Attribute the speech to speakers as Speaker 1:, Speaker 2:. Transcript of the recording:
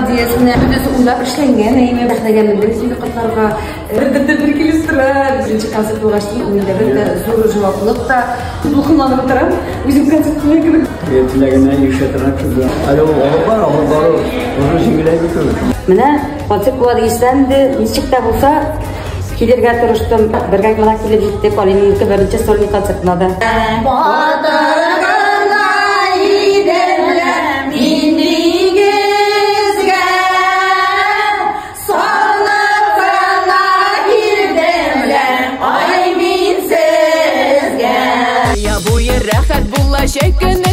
Speaker 1: Молодец, менә бөтенесе уйлап эшләнгән, әйме, сәхнәгә мендегез инде котларга. Бер-бер килеп тора. Беренче концерт булгач, күңелдә бер дә зур җаваплылык та. Дулкынланып утырам, үзем концерт куйган кебек.
Speaker 2: Теләгенә ирешә торган кеше. Әле ул алып бар, алып бару уже җиңеләйде түгел.
Speaker 3: Менә концерт була дигәннән инде, ничек тә булса килергә тырыштым. Бергә генә килеп җиттек. Алинәнеке беренче сольный концертына да.
Speaker 4: Батыр гына идем лә мин диңгезгә, салынып кына килдем лә, ай, мин сезгә.
Speaker 5: Я буе рәхәт була җәй көне.